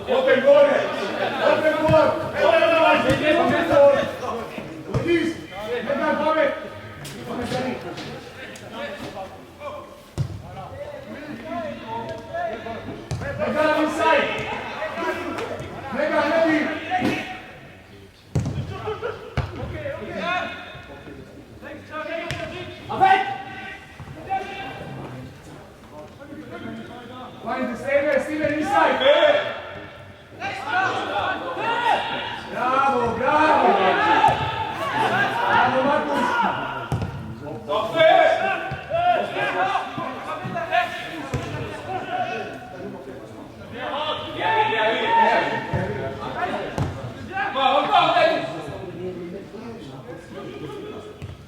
Open goal! Open goal! Open goal! Open goal! Release! Megan, come! Come, Gary. Megan, inside! Megan, ready! Find the Steven, Steven inside! Bravo, bravo! Bravo, Marcus!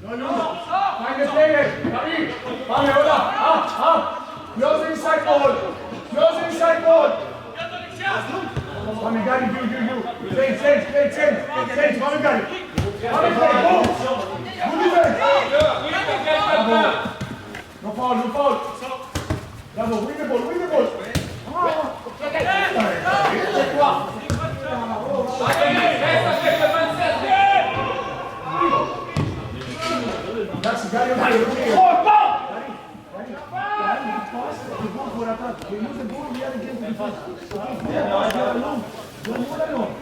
No, no! Find the player! Gary! Vale, hola! Ah, ah! Close inside ball! Close inside ball! Vame, Gary, you, you, you! Change, change, play, change! Change, vame, Gary! Vame, play, go! Good defense! Bravo! No foul, no foul! Bravo, win the ball, win the ball! Ragazzi, Gary, okay, okay. Gary, Gary, Gary, pass the ball for attack. They use the ball, we are against the defense. Okay, you are alone. You are more alone.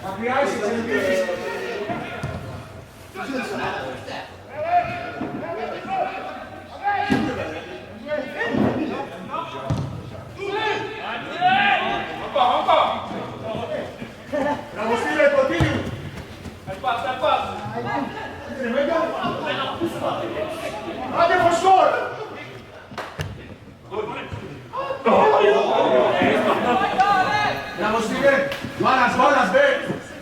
Μακριά είσαι, ξενεργήσεις. Bravo Steven, continue. Tremendo. Άντε for score. Bravo Steven. Balance, balance, ve.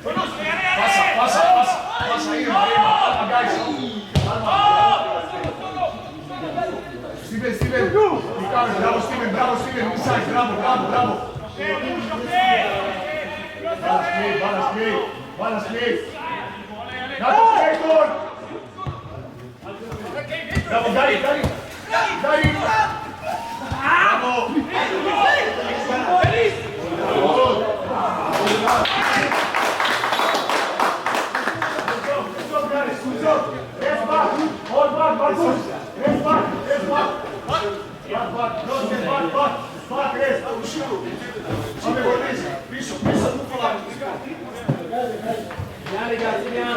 Pasa, pasa, pasa. Pasa, ήρεμα, ήρεμα. Calma, guys. Calma. Steven, Steven. Bravo Steven, bravo Steven. Inside, bravo, bravo, bravo. Balance play, balance play, balance play. Nato, Clayton. Bravo, Gary, Gary. Gary. Bravo. Good job, guys. Good job. Rest back. All back, Marcus. Rest back. Rest back. Back, back. No, step back, back. Back, rest. Πάμε, Γονείς. Πίσω, πίσω. Bien les gars, c'est bien.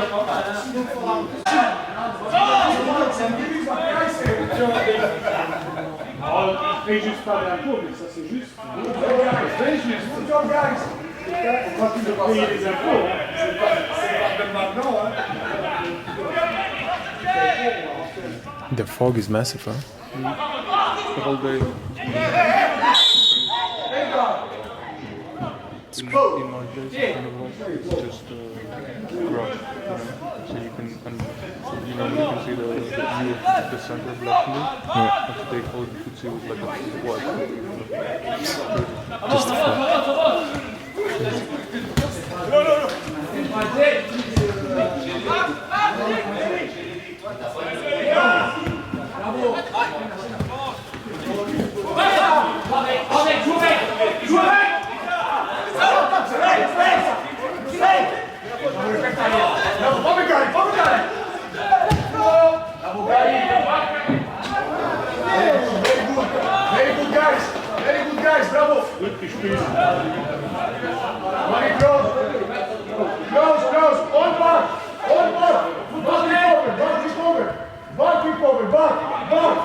Μακριά είσαι. Oh, il fait juste pas d'impôt, mais ça c'est juste. Good job, guys. Très juste. Good job, guys. On continue de payer les impôts. Hein. C'est pas, c'est pas de maintenant, hein. The fog is massive, huh? The whole day. It's In my place, it's kind of like it's just uh, grass, you know. So you can, and you know, you can see the, the view of the center of Luxembourg. Yeah. And today, all you could see was like a white. Just the fog. Bravo, πάμε Gary, πάμε Gary. Bravo Gary. Very good, very good guys. Very good guys. Bravo. Gut gespielt. Mani, close. Close, close. On back. On back. Back keep open. Back keep open. Back keep open. Back. Back.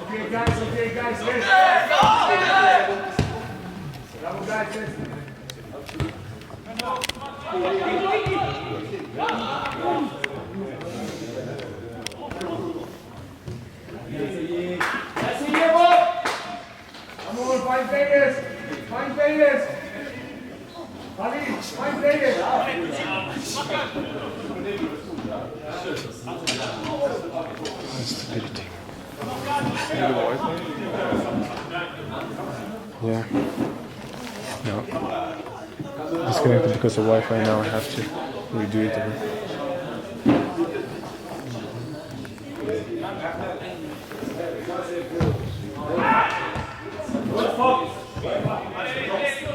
Okay, guys, okay, guys, rest. Bravo, guys, rest. Come on, find players. Find players. Khalid, find players. Stupidity. You need a Wi-Fi? Yeah. No. Disconnected because of Wi-Fi now I have to redo it again.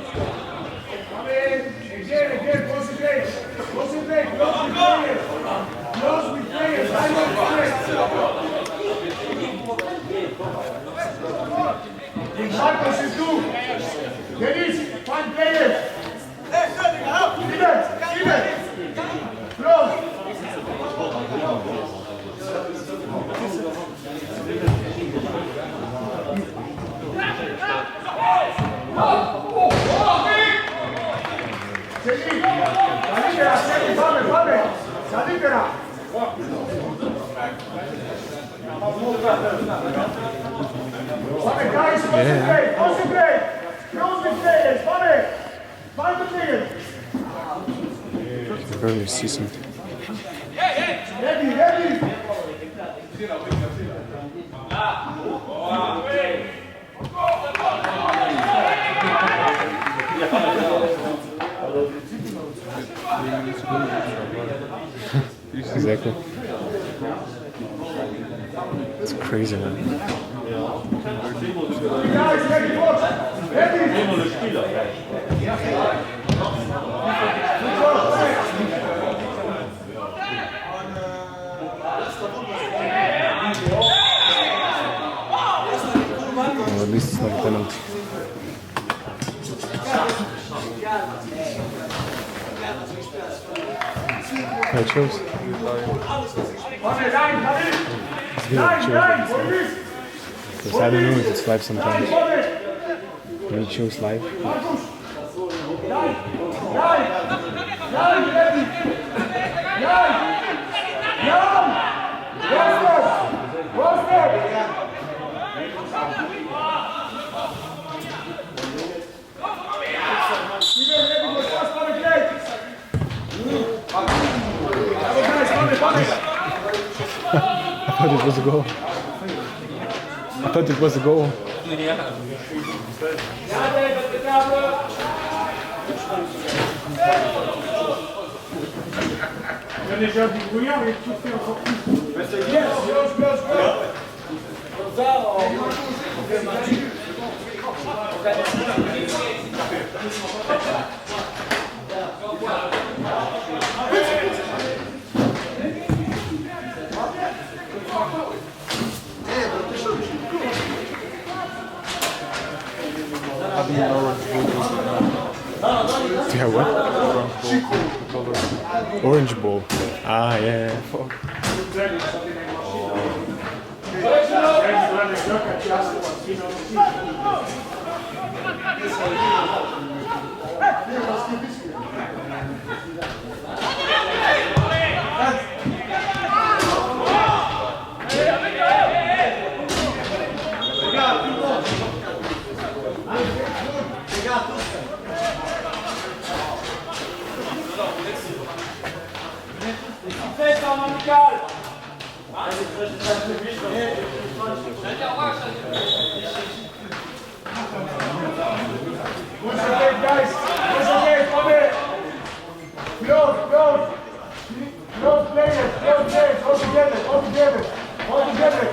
Come in. Again, again, concentrate. Concentrate. Close with players. Close with players. Line up players. Marcos is two. Dennis, find players. Steven, Steven. Close. Cedric, salítela, Cedric, vame, vame. Salítela. Vame, guys, concentrate, concentrate. Close with players, vame. Find the players. I can barely see something. Ready, ready. Exactly. It's crazy, man. Guys, ready, box. Ready. Well, at least it's not a penalty. Yeah, it shows. Vame, line, Khalid. It's good it Line, shows. line, Boris. Because I don't know if it's live sometimes. Vame. When it shows live, Marcus. Line, line. Line, ready. Line. Line. One step. One step. Steven, ready for pass, vame, play. Bravo, guys, vame, vame. I thought it was a goal. I thought it was a goal. Il y a déjà du brouillard et tu fais encore plus. Close, close, close. Having an orange ball was Do you have what? orange ball, the color. Orange ball. Ah, yeah. yeah. Fuck. Concentrate, guys. Concentrate, come Close, close. Close players, close players. All together, all together. All together.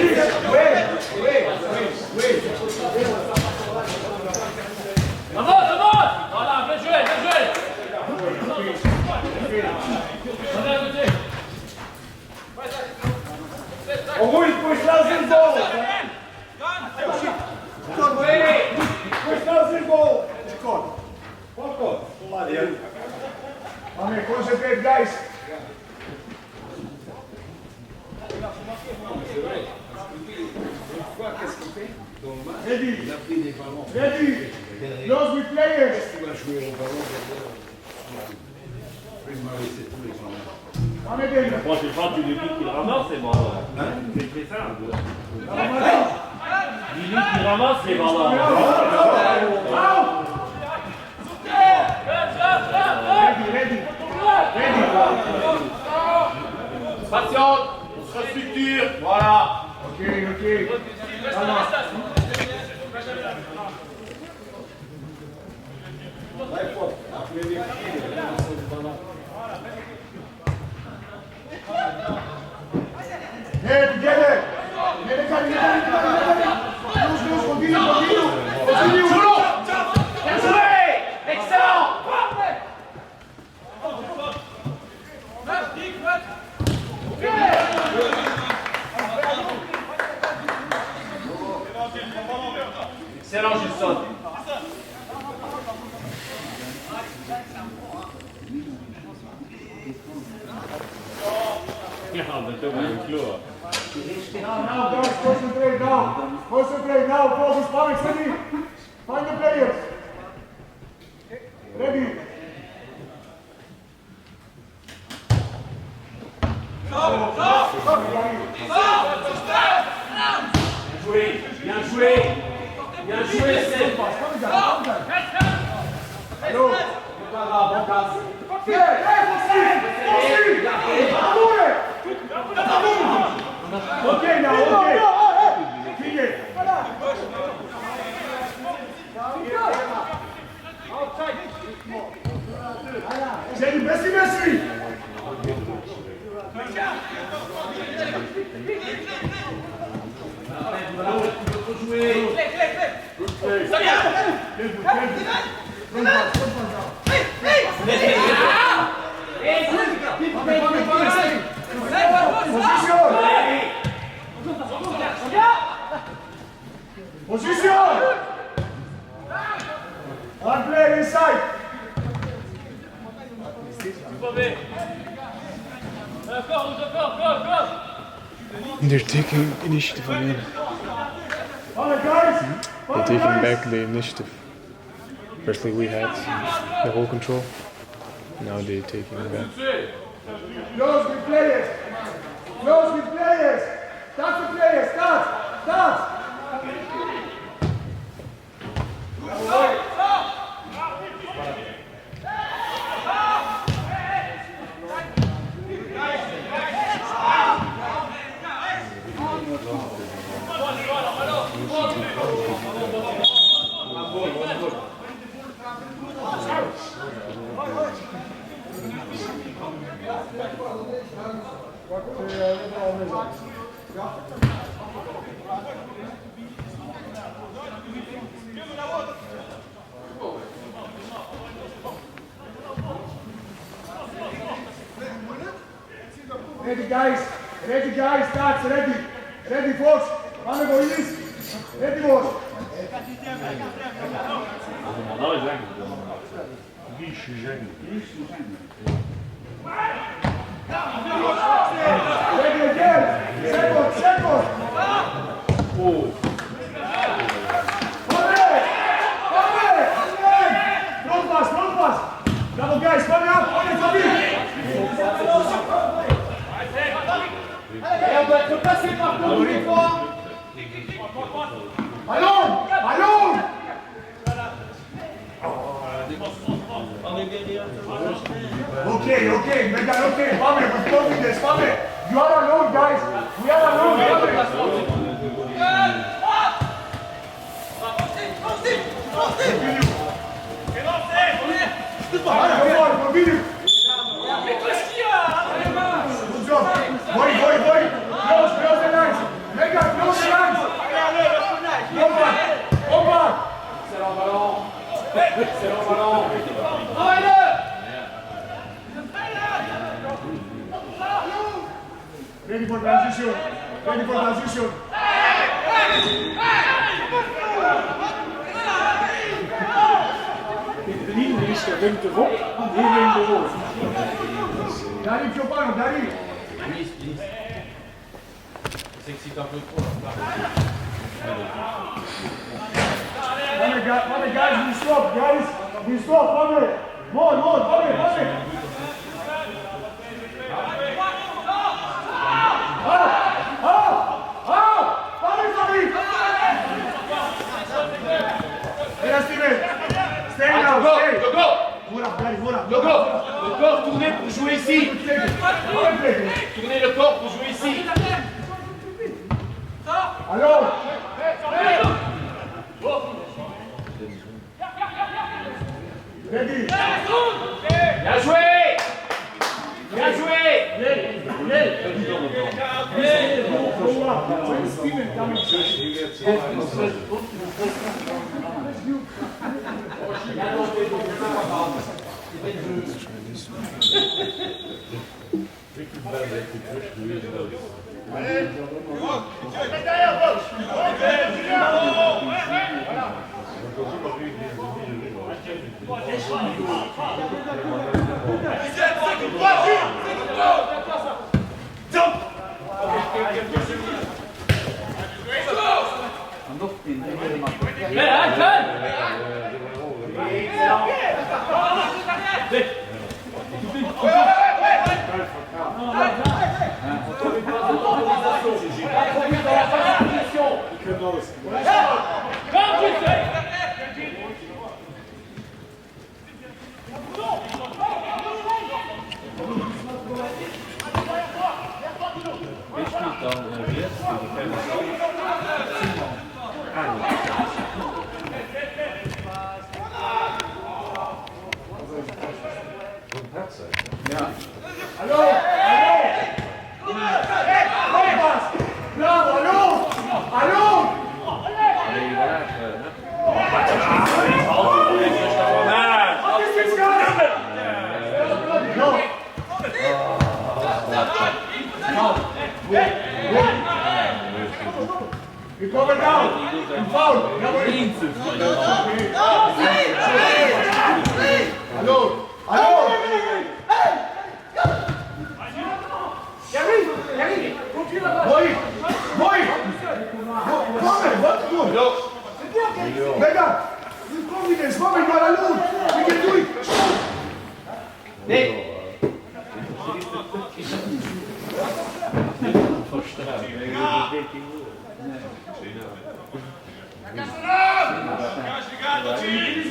Wait, wait, wait, wait. Avance, avance Voilà, bien joué, bien joué Reviens à côté. Roule, push the ball. Push the ball. Allez, concentrate, guys. Ready. Ready. Close with players. Allez, Dave. La prochaine fois, tu lui dis qu'il ramasse les ballons. C'est très simple. Dis-lui qu'il ramasse les ballons. Ready, ready. Ready. Patiente, on se restructure. Voilà. Ok, ok. Hey, together. Hey, Gary, Gary, Gary, Gary. Close, close, continue, continue. Continue. Bien joué Excellent. Excellent, Gilson. Now, now, guys, concentrate now. Concentrate now. Focus, Pavel, ready. Find the players. Ready. Bien joué, bien joué. Bien joué, Seb. Hello. Yeah, yeah, poursuis, poursuis. Okay, now, okay. Finish. Jenny, merci, merci. Position. Position. One player inside. They're taking initiative again. All right, guys. They're taking back the initiative. Firstly, we had the whole control. Now they're taking it back. Close with players. Close with players. Start the players. Start. Start. Ready, guys. Ready, guys. Start. Ready. Ready, folks. Wanna go east? Ready, boys. Ready again. Second, second. Come Come Long pass, long pass. Bravo, guys. Come up. On est Fabi. Et on doit être passé par contre tous les trois. Alone! Alone! Okay, okay, Megan, okay, Pame, with confidence, Pame. You are alone, guys. We are alone, Pame. Come on, continue. Good job. Boy, boy, boy. Close, close the lines. Megan, close the lines. Go back. Go back. Excellent ballon. Excellent ballon. Ready for transition. Ready for transition. De Linie is, der winkt erop an hie winkt erof. Dari πιο πάνω, Dari. S'excite un peu trop là. Pame, guys, Pame, guys, we stop, guys. We stop, Pame. More, more, Pame, Pame. Up, up, up. Pame, Pame. Έλα, Steven. Stay now, Go, stay. go, go. More up, Dari, more up. Le corps, le corps tourné pour jouer ici. Tournez le corps pour jouer ici. Alone. Ready. Bien joué. Bien joué. Go up. When Steven coming. Alone. Alone. Compass. Bravo, alone. Alone. What is this guy? No. Recover down. And foul. Bravo. Alone. Alone. Boy. Boy. Come, what to do? Megan, with confidence, Mame, you are alone. We can do it.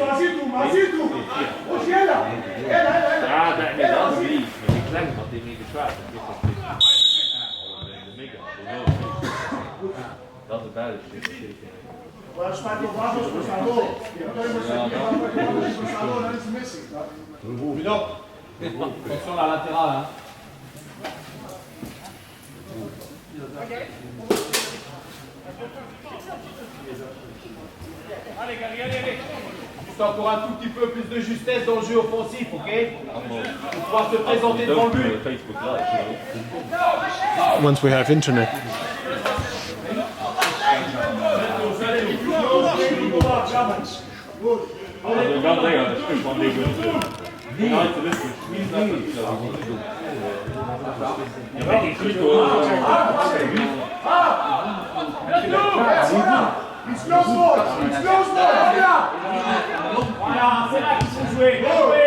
Μαζί του, μαζί του. Όχι, έλα. Έλα, έλα, έλα. Ja, dat nee, dat is lief. Maar die kleine had die niet geschwaard. Dat is duidelijk. Μπορεί να σου πάρει το βάθος προς τα δω. Γιατί τώρα είμαστε εκεί, θα πάρει το βάθος προς τα δω, να είναι στη μέση. Attention la latérale. Hein. Allez, allez, allez, allez. Juste encore un tout petit peu plus de justesse dans le jeu offensif, ok? Pour pouvoir se présenter devant le but. Facebook Live. Once we have internet. It's close ball. It's close ball. Voilà. Voilà, c'est là qu'il faut jouer. Bien joué.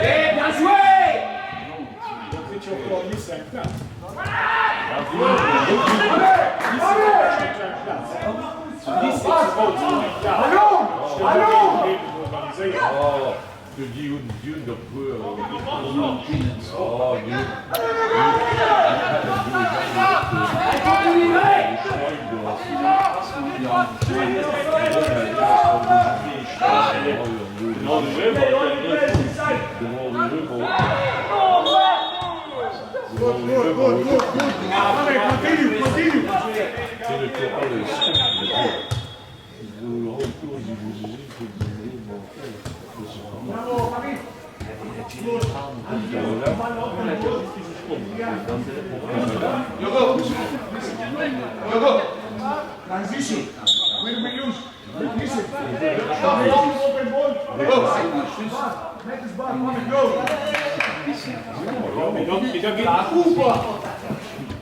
Eh, bien joué. huet jo och do am Nice eng Plaz.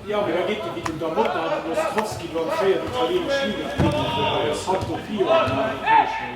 Jo, mee da geet de wéi den Da Mota an den Ostrowski do am fréieren italienesch Liga spillen, wéi bei Santo Pio an den europäeschen.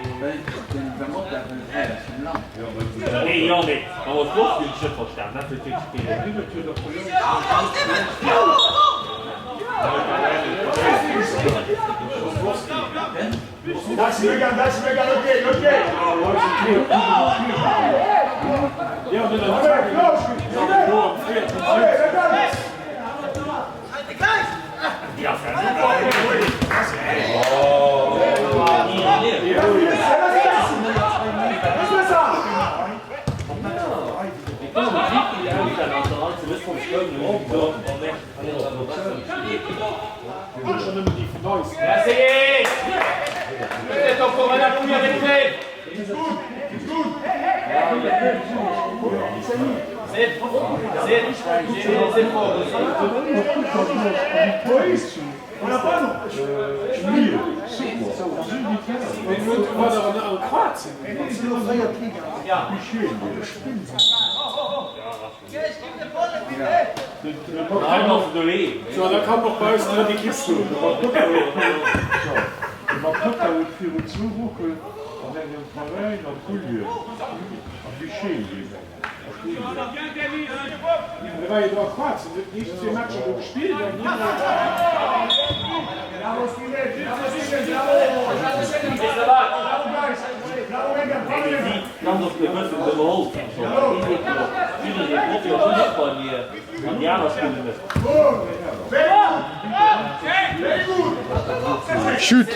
Shoot!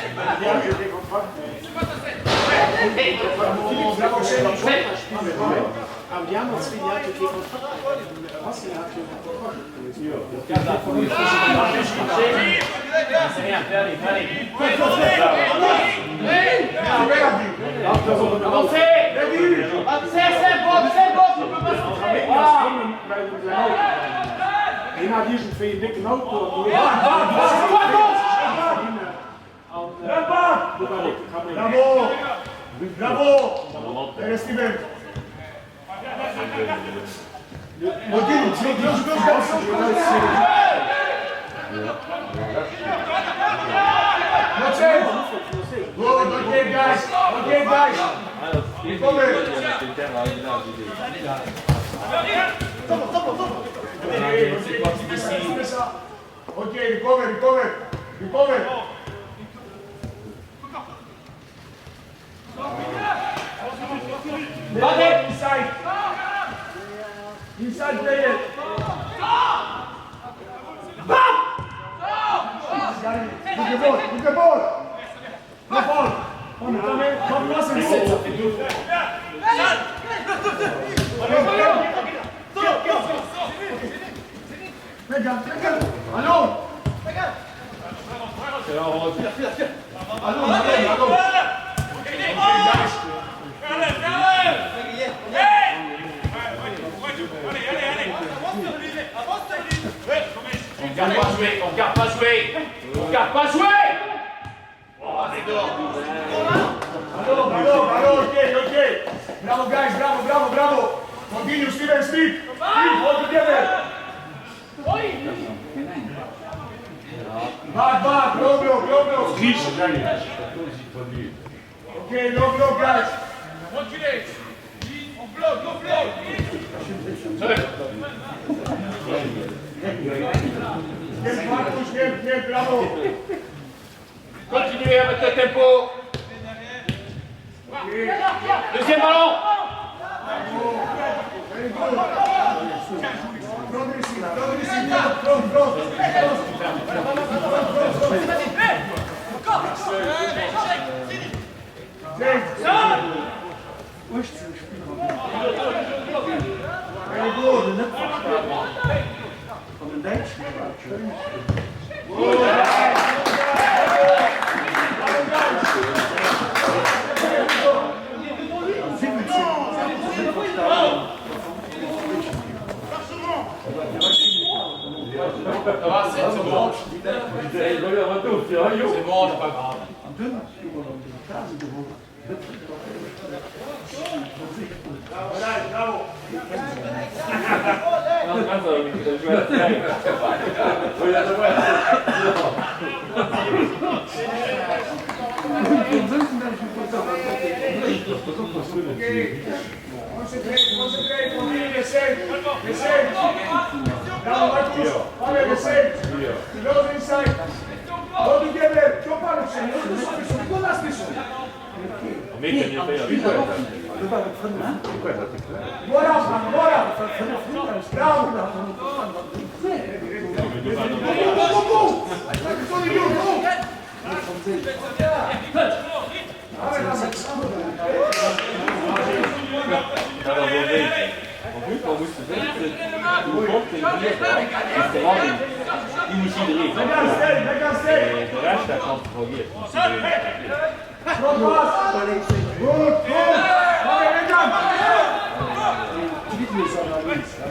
Lekker Tempo. Deuxième ballon. C'est bon, c'est pas grave.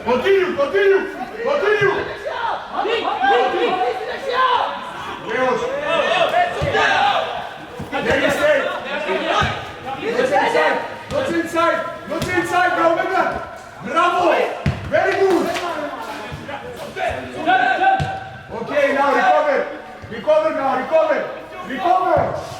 Continue, continue, continue. There you stay. Not inside. Not inside. Not inside, bravo, Megan. Bravo. Very good. Okay, now recover. Recover now, recover. Recover.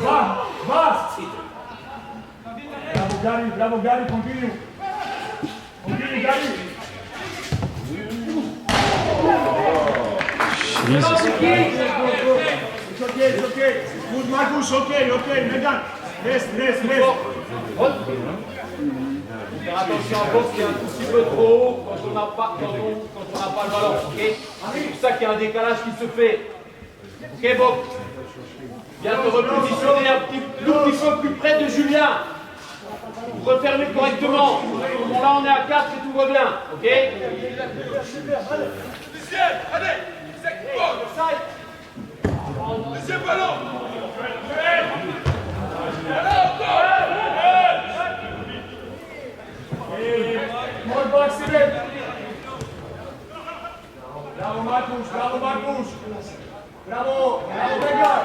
Va, va. Bravo, Gary. Bravo, Gary. Continue. Continue, Gary. Jesus Christ. It's okay, it's okay. Good, Marcus. Okay, okay. Megan. Rest, rest, rest. Faire attention à box qui est un tout petit peu trop haut quand on n'a pas, quand on, quand on n'a pas le ballon, ok C'est pour ça qu'il y a un décalage qui se fait. Ok Bob Viens te repositionner un petit, tout petit peu plus près de Julien. Pour refermer correctement. Bon là on est à 4 et tout va bien, ok More box, Steven. Bravo, Marcus. Bravo, Marcus. Bravo. Bravo, Megan.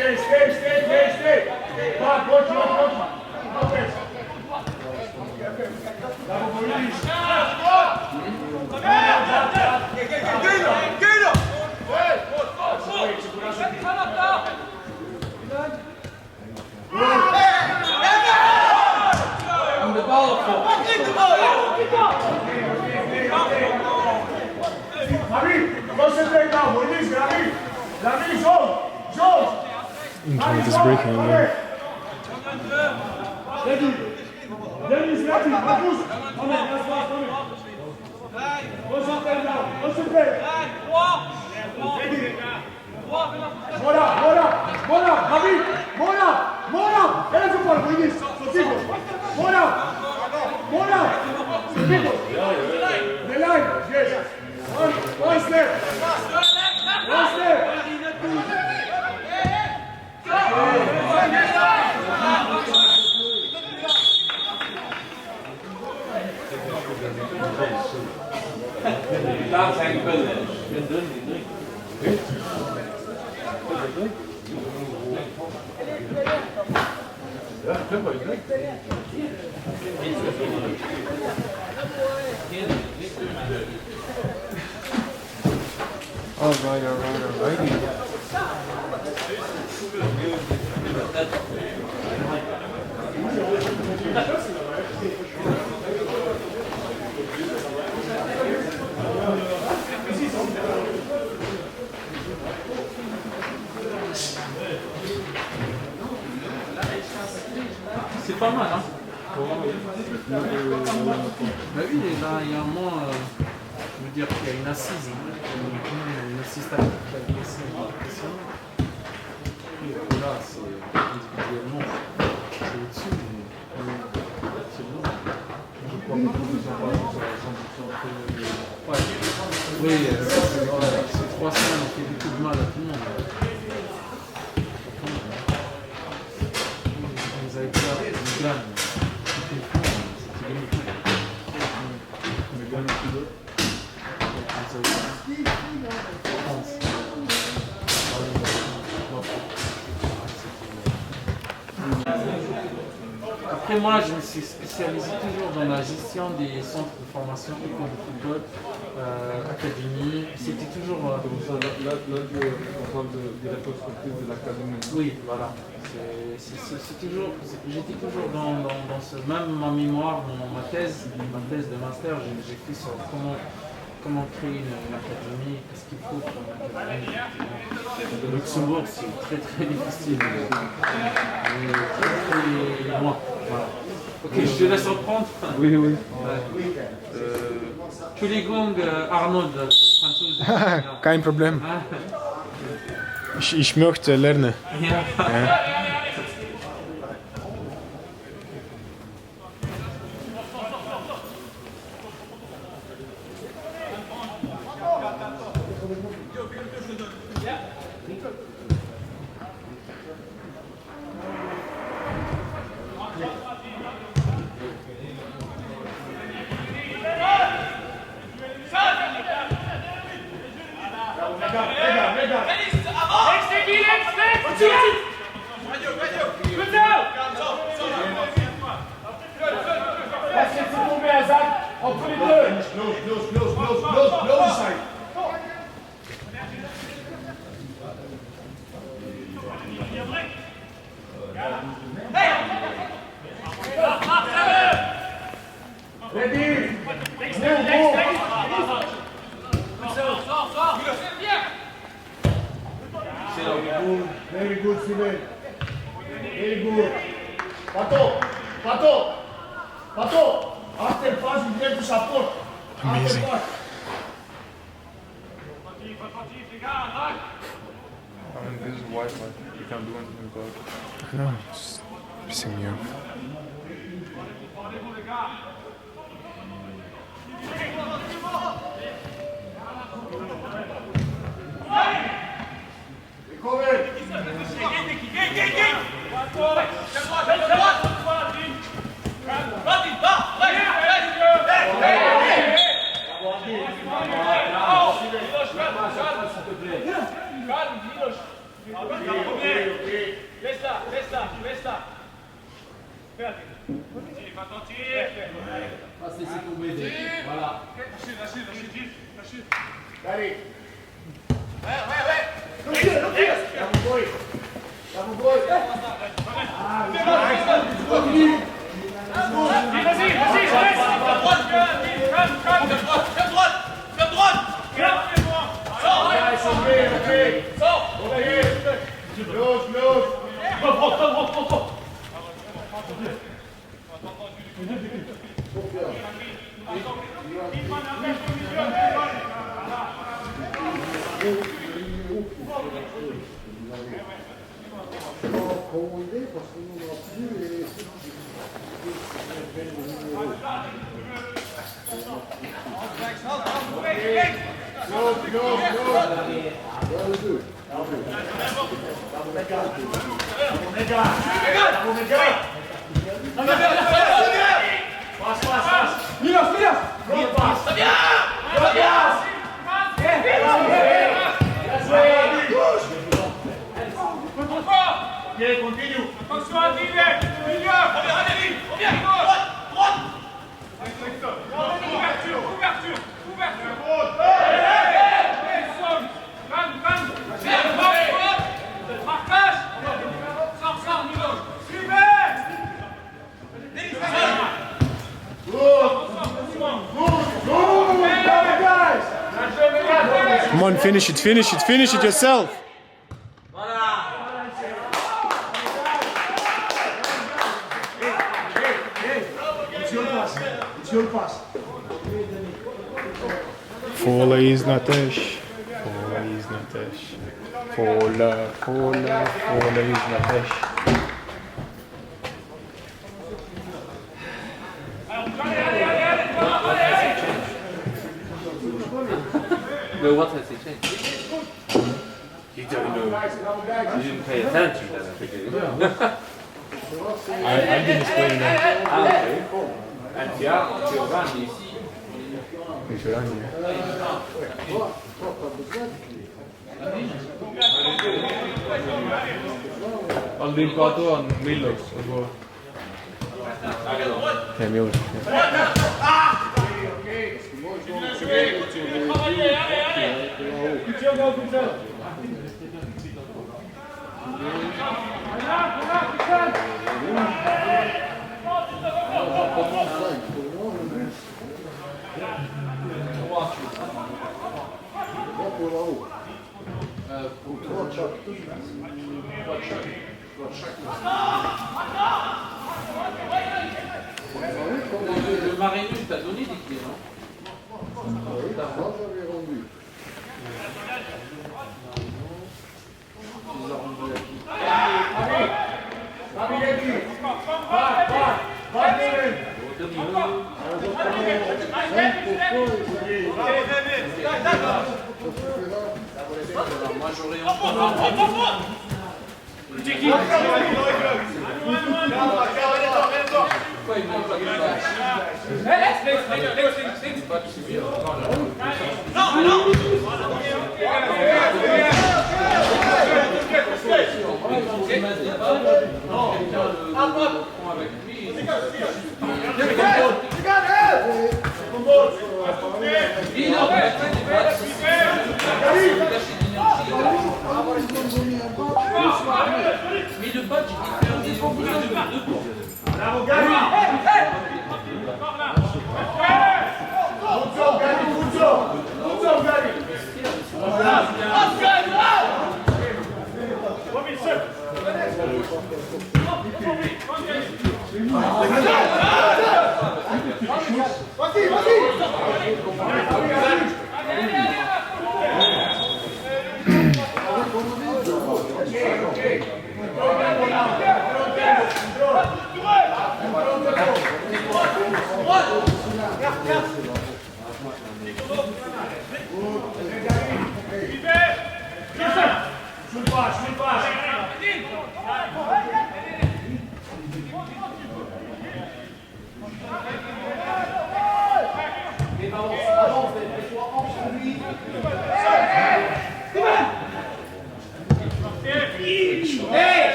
Stay, stay, stay, stay. Back, watch, watch, watch. Okay. Bravo, Moïse. Marie, concentrate now. Moïse, Rami. Rami, George. George. Internet is breaking again. Ready. Dennis, ready. Marcus. Come on, last one, come on. Concentrate now. Concentrate. Ready. Mora, Mora, Mora, Javi, Mora, Mora. Era su por Moïse. Sotigo. Mora, Mora. Sotigo. The line. Yes. One, one step. One step. Daar zijn de punten. Alright, alright, alrighty. C'est pas mal, hein Bah oui, et là, il y a un moment, euh, je veux dire qu'il y a une assise, hein. une assise tactique qui a blessé impressionnant. Et puis là, c'est individuellement, c'est au-dessus, mais collectivement. Je crois pas qu'ils sont pas tous à 100% prêts. Ouais. Oui, euh, c'est vrai, ces trois semaines ont fait beaucoup de mal à tout le monde. On nous avait peur, on gagne. C'était c'était gagné. Mais gagne qui d'autre Après moi, je me suis spécialisé toujours dans la gestion des centres de formation, école de football, euh, académie. C'était toujours... euh, Donc ça, là, là, là, tu es responsable de directeur sportif de l'académie. Oui, voilà. C'est- C'est c'est toujours, j'étais toujours dans, dans, dans ce même ma mémoire, mon, ma thèse, ma thèse de master, j'ai j'ai fait sur comment comment créer une, une académie, qu'est-ce qu'il faut pour une académie. Le Luxembourg, c'est très très difficile, mais très très loin. Voilà. Ok, je te laisse reprendre. Oui, oui. Ouais. Euh, Entschuldigung, äh, Arnold, äh, Französisch. Ja. Kein Problem. Ah, Ich, ich möchte lernen. ja. Regarde, regarde, regarde. Laissez tomber, Azad. Entre les deux. Close, close, close, close, close, close side. Ready? Move, move. Very good, Steven. Very good. Pato, Pato, Pato. After pass, you get to support. Amazing. After pass. I mean, this is Wi-Fi. You can't do anything about it. I know, it's pissing me off. Recover. Laisse-la, laisse-la, laisse-la. Pas se laisser tomber, Dave. Voilà. Daddy. Look here, look here. Bravo, boy. Bravo, boy. Ah, nice. Nice, okay, okay. Okay. Close, close. Close, close, close. Bravo, Mega. Passe, passe, passe. Milos, Milos. Long pass. Long pass. Bien joué. Come on, finish it, finish it, finish it yourself. It's your pass. It's your pass. Fola is not dash. Fola is not dash. Fola, Fola, Fola is not dash. No, what has he changed? You don't know. You didn't pay attention then, I think. I, I didn't explain that. Ah, okay. And yeah, Giovanni. Giovanni. Olimpato and Milos as well. Yeah, Milos. Yeah. Le, le Marinus t'a donné des clés, non Tu les as rendues à qui Moi j'aurais encore. Pourquoi ils m'ont pas dit ça Pas de subir encore là. Il m'a dit, quelqu'un le, le prend avec lui. Et non, mais pas de soucis. Lâcher d'énergie. Mais le badge, il fermé au bout de deux portes.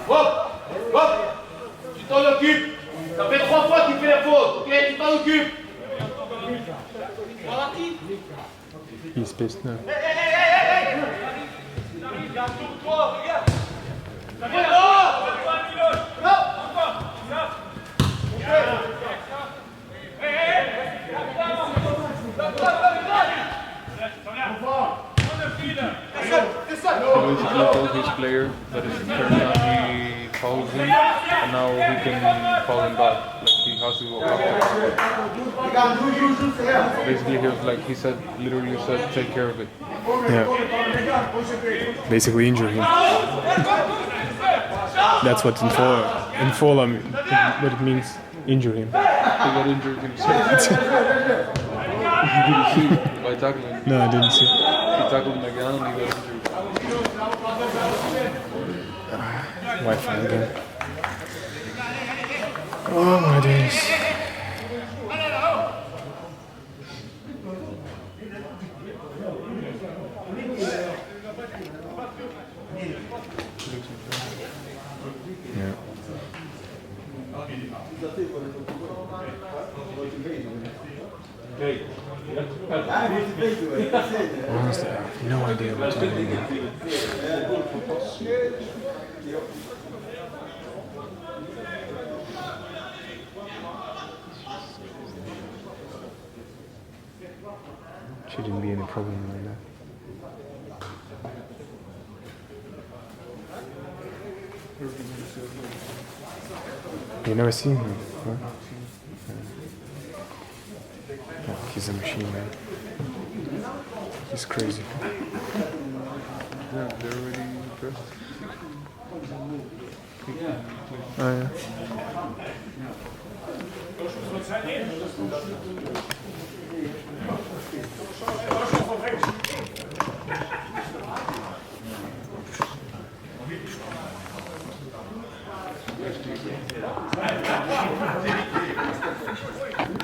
Hop Hop Tu t'en occupes Ça fait trois fois qu'il fait la faute, ok Tu t'en occupes He's pissed now. So basically told his player that it's the third time he fouls him, and now he can foul him back. Like he has to go after. Basically, he was like he said, literally said, take care of it. Yeah. Basically injure him. That's what in Fola, in Fola, what it means, injure him. He got injured himself. Did you see by tackling? No, I didn't see. He tackled him again and he got injured. Wi-Fi again. Oh my days. Honestly, I have no idea what to do now. Shouldn't be any problem like that. You never seen him, huh? Oh, he's a machine, man. He's crazy. Yeah, they're already dressed. Oh yeah.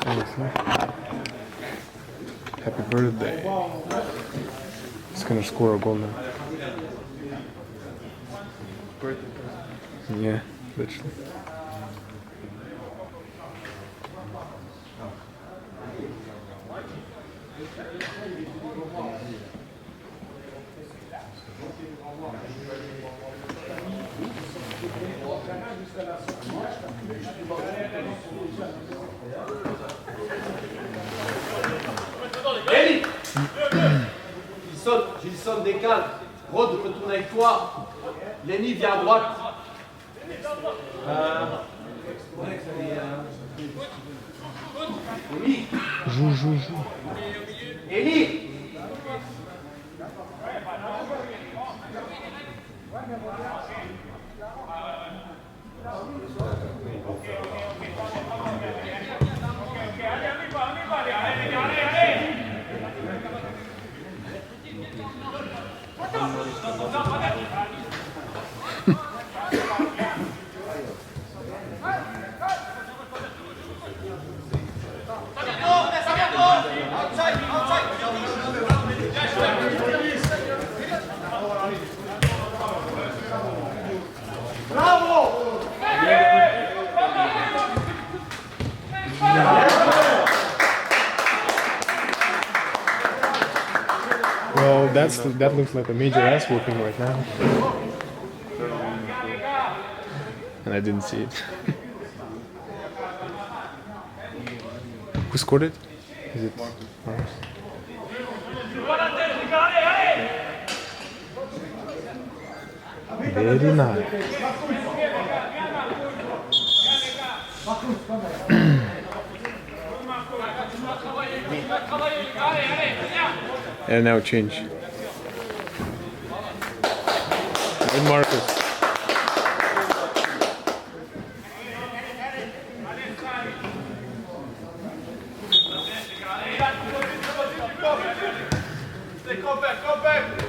Honestly. Happy birthday. He's gonna score a goal now. Birthday present. Yeah, literally. Eli Gilson, Gilson décale. Rod retourne avec toi. Lenny vient à droite. Euh... Eli Joue, joue, joue. Eli Well, that's that looks like a major ass whooping right now. And I didn't see it. Who scored it? Is it Marcus? Very nice. And now change. Good Marcus. C'est compact, compact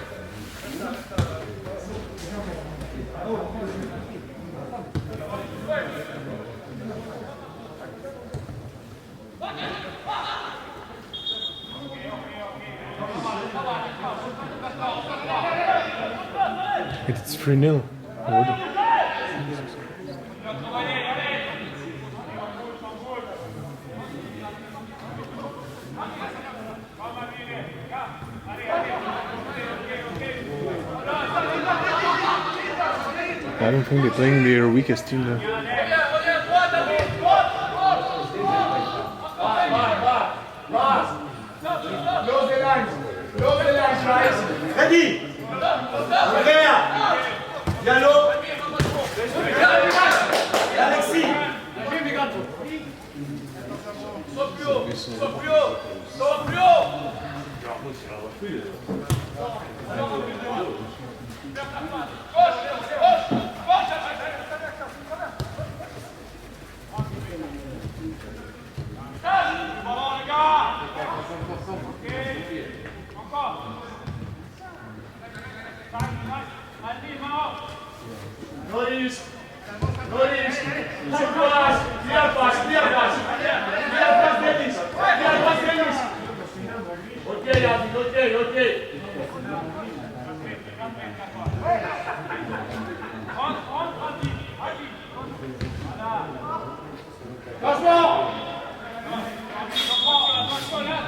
It's 3 0 already. I don't think they're playing their weakest team though. Close the lines. Close the lines, guys. Ready. Andrea. Diallo. Alexis. Sois plus haut, sois plus haut, sois plus haut. Noris. Noris. Good pass. Clear pass. Clear pass. Clear pass, Dennis. Clear pass, Dennis. Ok, Yasmin, ok, ok. Changement.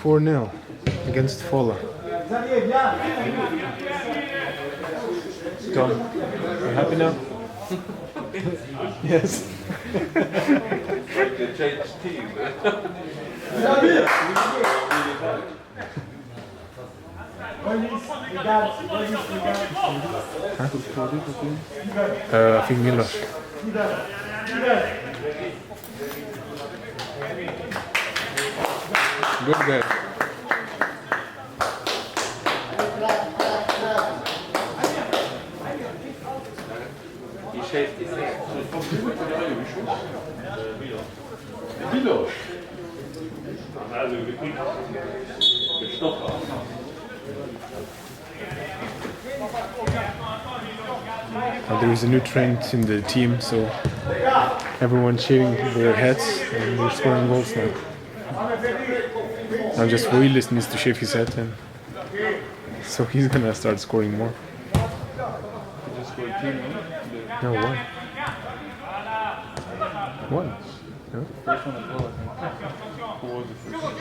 4-0 against Fola. Tom, you happy now? yes. Like they changed team. I think Milos. Good guy. He shaved his head. Milos. Also wirklich gestochen. Now there is a new trend in the team, so everyone's shaving their heads and they're scoring goals now. Now just Voilis needs to shave his head, and so he's gonna start scoring more. He just scored 2 no? No, one. One. No? First one as well, I think. Who was the first one?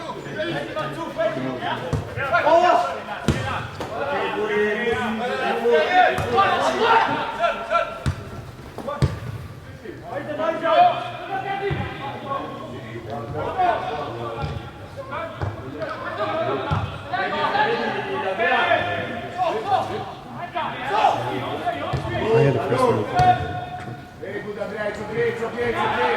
Oh yeah, the first one. Very good, Andrea. It's okay, it's okay, it's okay.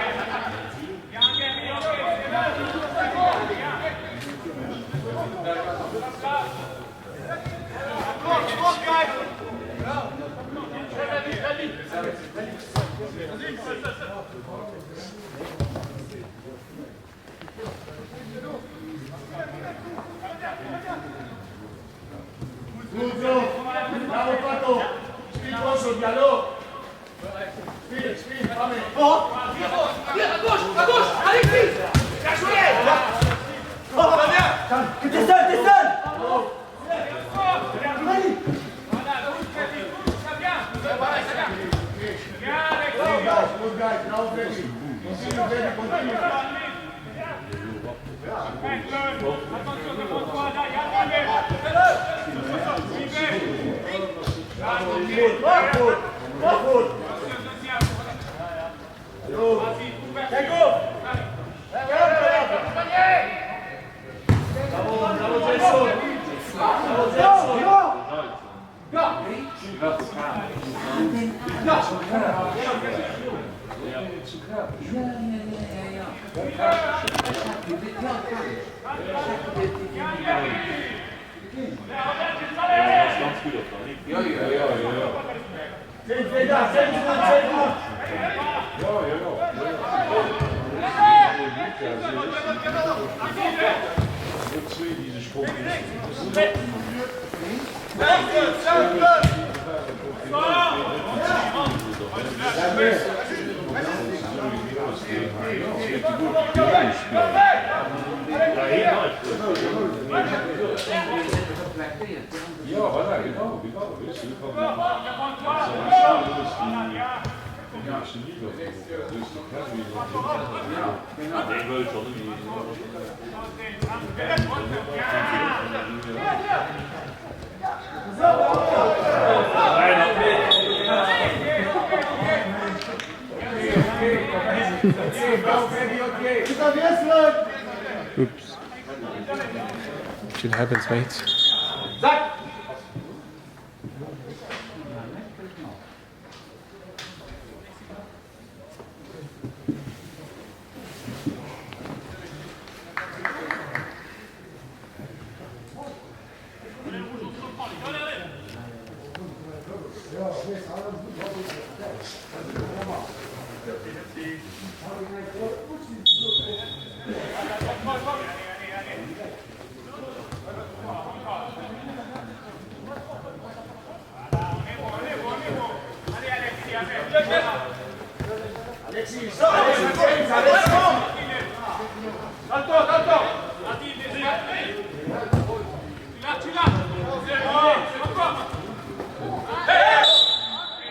Good, Bravo, Pato. Speed also, Diallo. Speed, speed, Fame. Que t'es seul, t'es seul Good, guys, good, guys. Now ready. Continue, ready, continue. Good, good, good. Bravo, bravo, Jason. Bravo, Jason. Change, Vega, change good, change good. Ja, genau, genau. Weißt du, van, dat zijn die spelers die in de eerste liga voetballen. Dus de Kevin en Nee, wil schon niet. Oops. Shit happens, mate. Zach!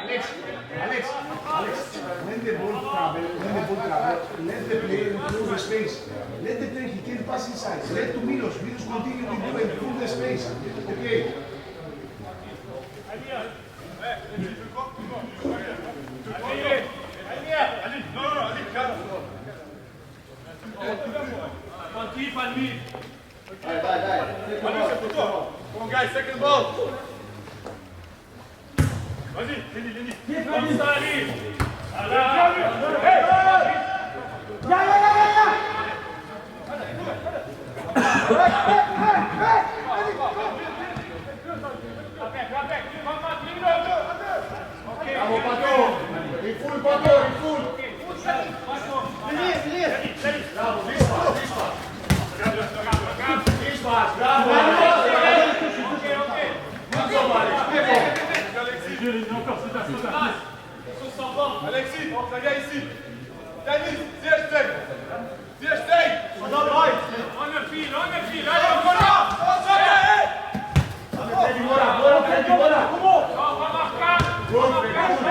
Alex, Alex, Alex, let the ball travel, let the ball travel, let the player close the space. Let the player, he can pass inside. Let to Milos, Milos continue to do and fill the space. Okay. Bravo Pato! In full Pato, in full! Bravo, this pass, this pass. This pass, bravo! Alexis, ça vient ici. Denis, Ziyech, Ziyech, On the right! Allez, voilà Freddy, bola, bola, Freddy, bola! Good, Freddy, good.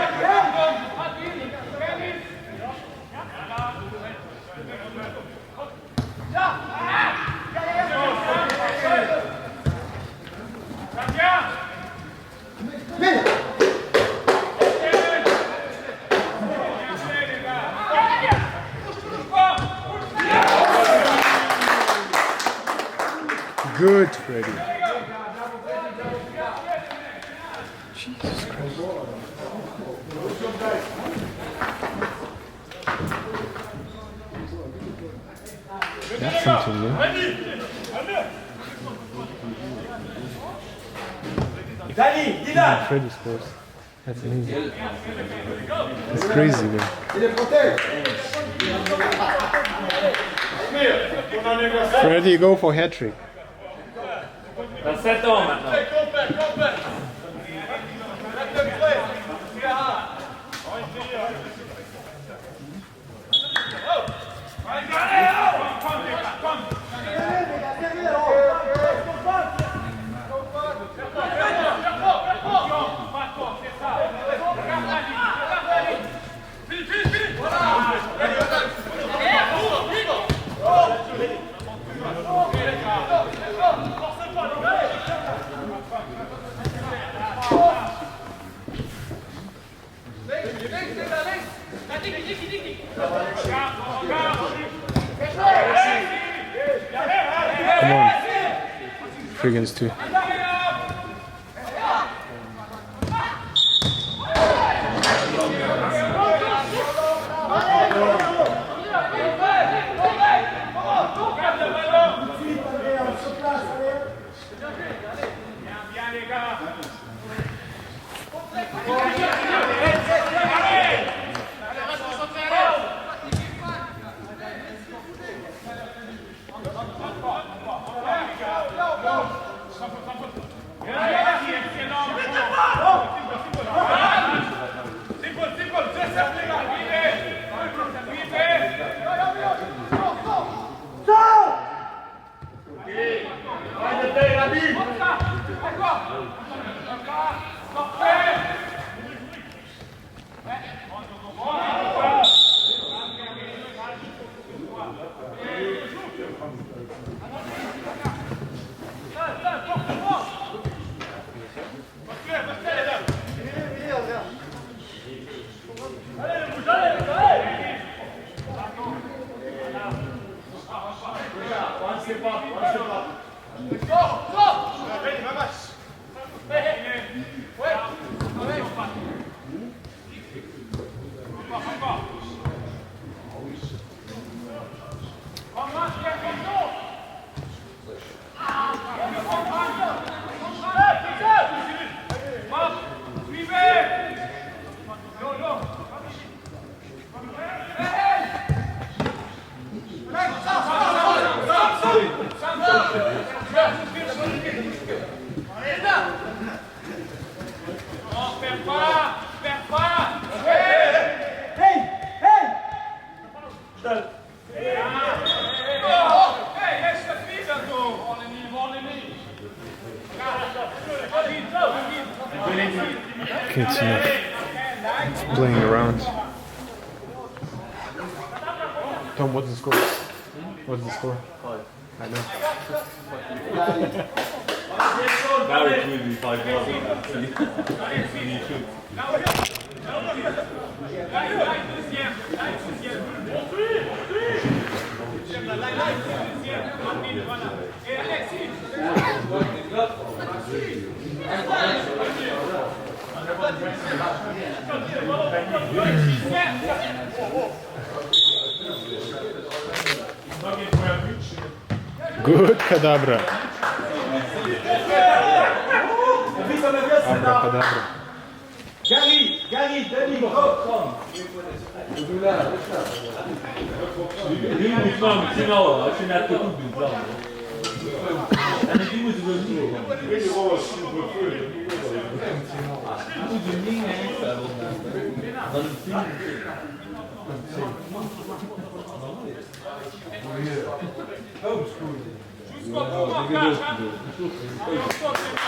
Good, Freddy. Jesus Christ. That's something new. Danny, Dylan! Freddy scores. That's amazing. That's crazy, man. Freddy, go for hat trick. T'as 7 ans maintenant. Come on. 3 against 2. Okay, it's enough playing around. Tom, what's the score? What's the score? I know. Now it will be 5 Good Kadabra. Abracadabra. Gary, Gary, Danny, go! Nu moet maar met z'n allen, als je naar de hoek doet dan. En die moeten we niet. Die moeten niet Dan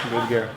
Good girl.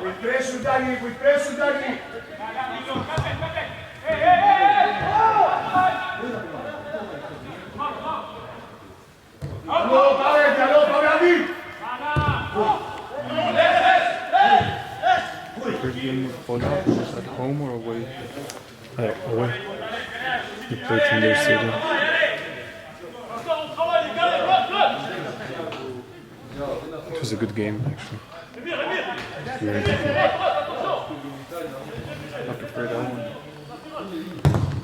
With pressure, Dani, with pressure, Dani. Allo, Pavel, allo, Pavel, First game of Bodo was at home or away? Uh, away. He played in their stadium. It was a good game, actually. Very good game. I prefer that one.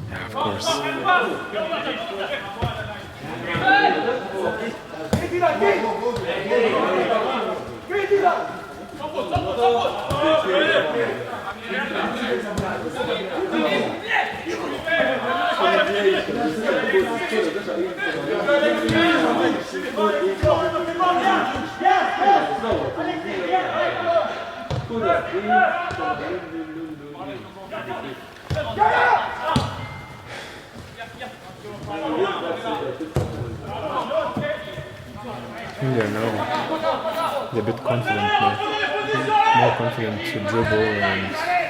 Yeah, of course. I think they're now they're a bit confident now. More confident to dribble and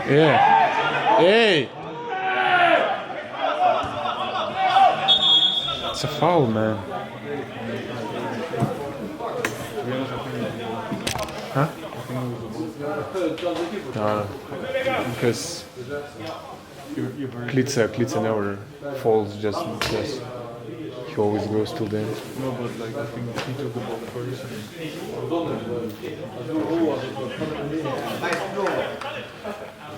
Yeah. Hey! It's a foul, man. To be honest, I think it Huh? I think it was a ball. No, because You, you heard Klitsa, Klitsa never falls just because he always goes till the end. No, but like I think he took the ball first. And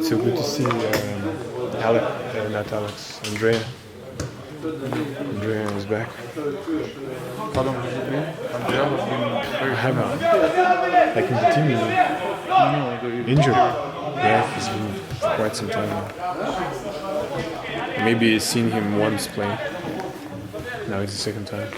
So good to see um, Alec, uh, not Alex, Andrea. Andrea is back. How long has it been? Andrea has been very I haven't, like in the team, No, the injured. Yeah, he's been quite some time now. Maybe seen him once play. Now it's the second time.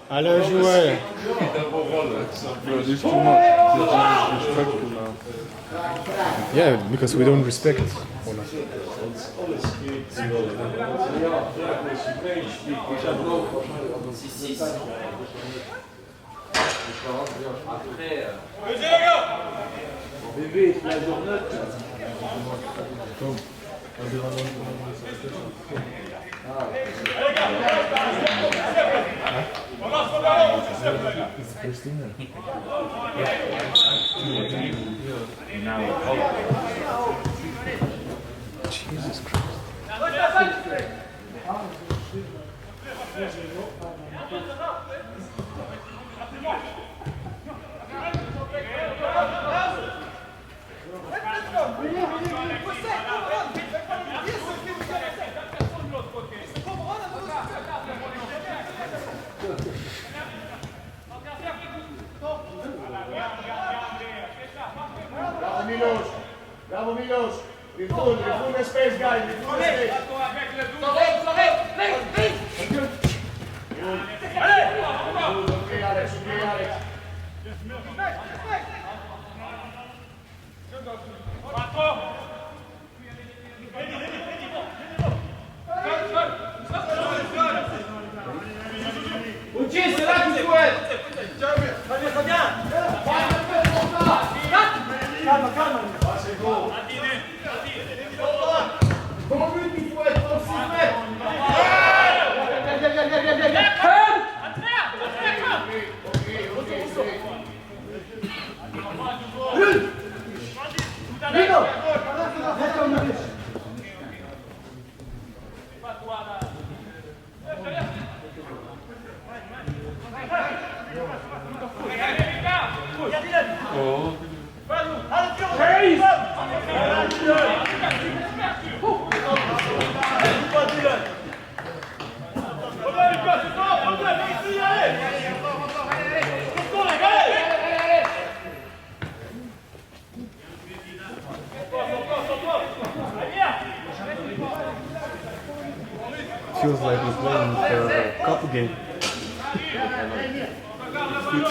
Allez jouer! Bro, there's too much. They're disrespectful now. Yeah, because we don't respect Olaf. Jesus Christ. Bravo Milos! Bravo Milos! Refull, refull the space, guys! Refull the space! Okay, Alex, okay, Alex. Feels like we're playing a cup game. It's good to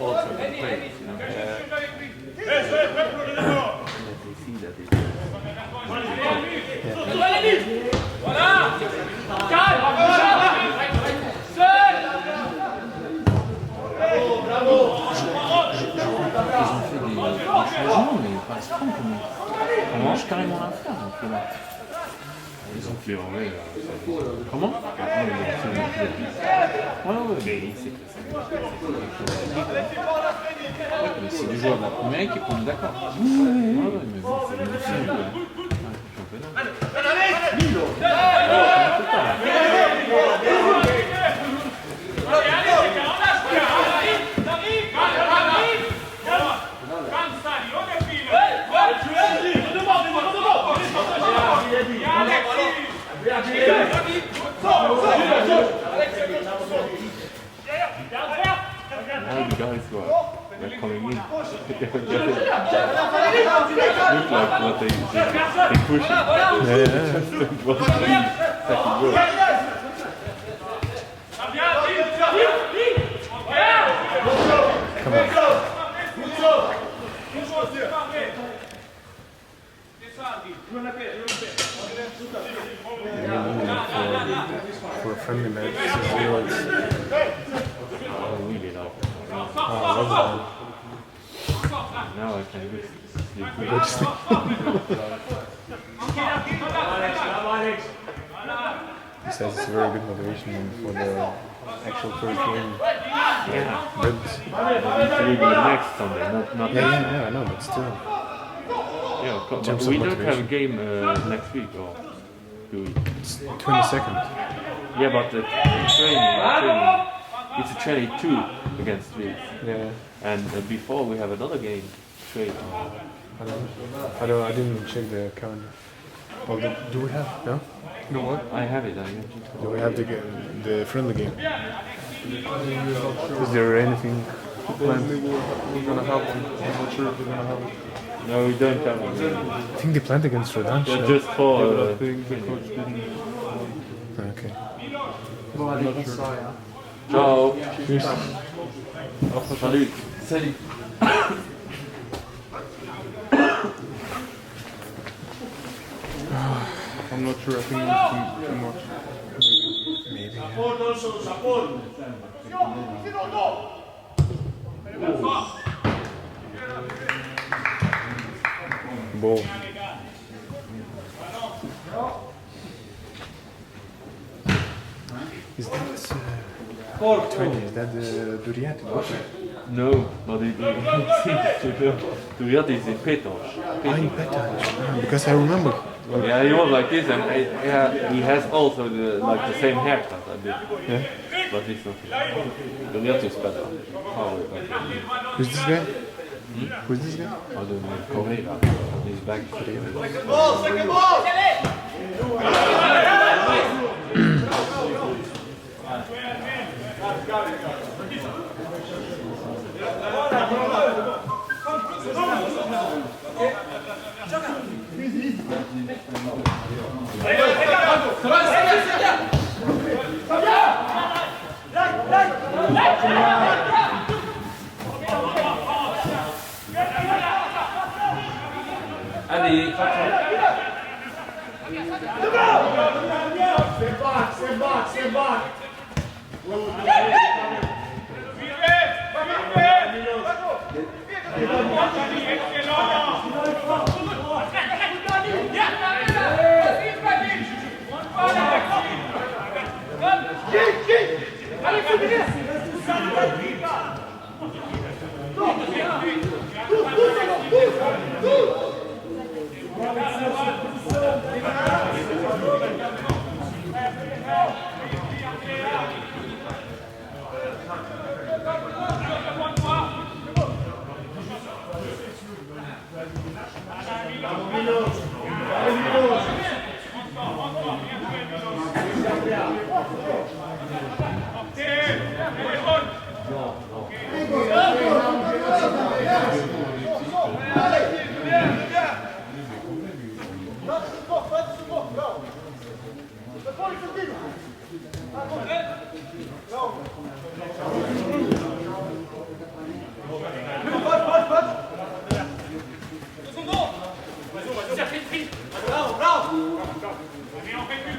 also the players, you know. That they see that it's Ils ont fait des, des changements, mais pas à ce point quand même. On mange carrément l'affaire. Donc, là. Ils ont fait en vrai. euh, Comment Maintenant, ils ont fait un Ouais, ouais, mais c'est Ouais, mais c'est des joueurs de la première équipe, on est d'accord. Ouais, ouais, mais bon, c'est aussi un peu. Ouais, championnat. guys who are like coming in, they don't get it. Look like what they they, they push it. Yeah, They yeah. just don't want to leave second row. Come on. For, for a friendly match, 6-0, it's, I really like it. oh, I love Now I can go to sleep. that. Go to sleep. He says it's a very good motivation for the actual first game. Yeah, But but it will be next Sunday, not not yeah, this yeah, one. yeah, I know, but still. Yeah, of In course, but terms of we don't have a motivation. game next week, or do we? It's 22nd. Yeah, but the training, training, it's a training two against Leeds, Yeah. and before we have another game, trade. I don't I don't I didn't even check the calendar. Well, do, do we have? No? You know what? I have it. I have it. Do we have the the friendly game? I'm not sure. Is there anything planned? Supposedly we're, we're gonna have one. I'm not sure if we're gonna have it. No, we don't have one. I think they planned against Rodange, They're no? just for Yeah, but I training. think the coach didn't want Okay. Bon, to. allez, Not bonne sure. soirée. Hein. Ciao. Cheers. Salut. Salut. I'm not sure. I think it was too, too much. Maybe. Maybe, yeah. Support also, support. Ball. Is that 20? Is that the Duriat? No, but it, it seems to be. Duriat is in Pétange. Ah, in Pétange. Pétange. Ah, because I remember. Like, Yeah, he was like this, and yeah, he has also the like the same haircut a bit, yeah. but he's not. Duriat is better. Far way better. Who's this guy? Who's this guy? I don't know. Correa. He's back. Ball, second ball! Allez, Step back, step back, step back.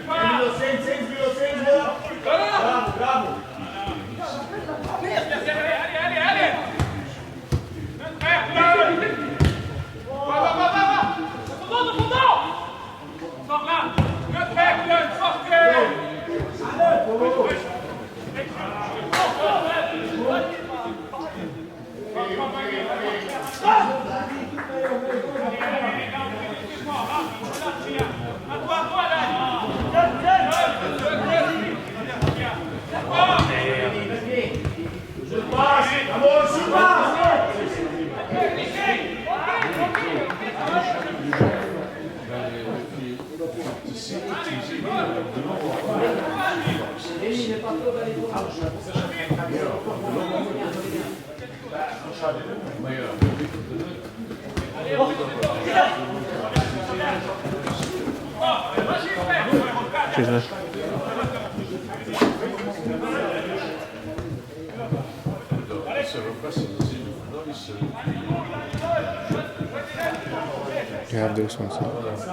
Milo, change, change, Milo, change, Milo. Bravo, bravo. Pass, come on, shoot pass. Cheers, man. You have those ones. Huh?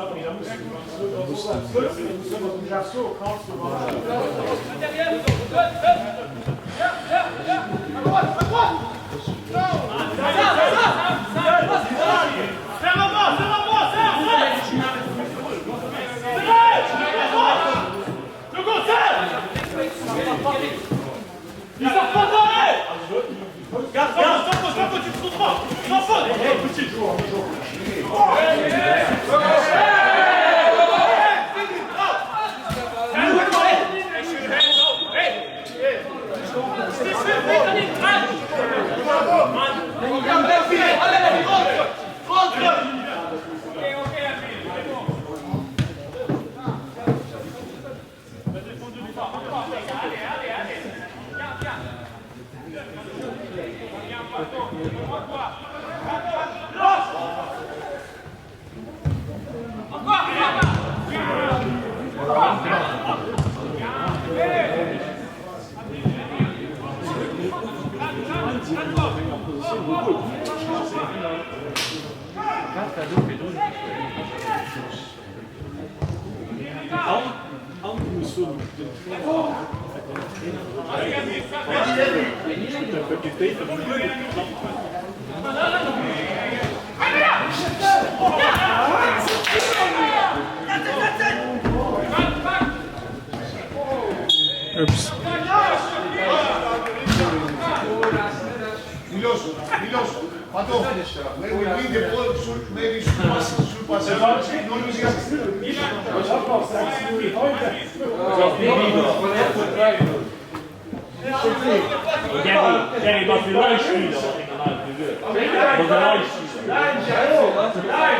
Oops. Milos, Milos, Pato, when we win the ball, should, maybe should pass, should pass. No losing. Gary, Gary, wat fir nei Spiller mat enger neier Frisur. Wat fir nei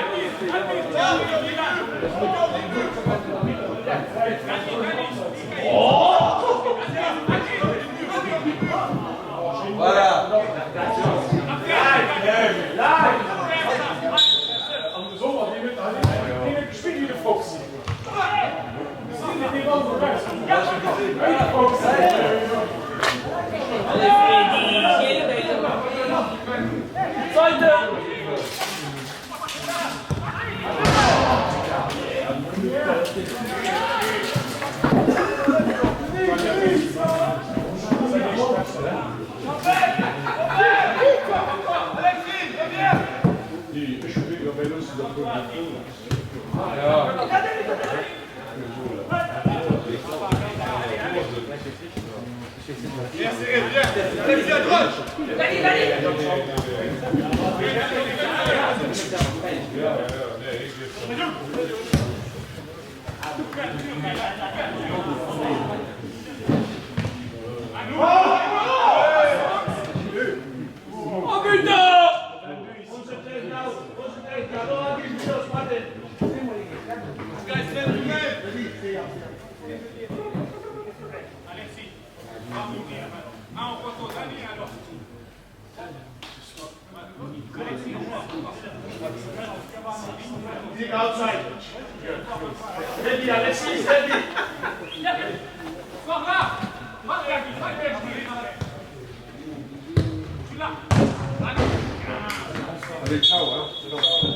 Allez, ciao, hein.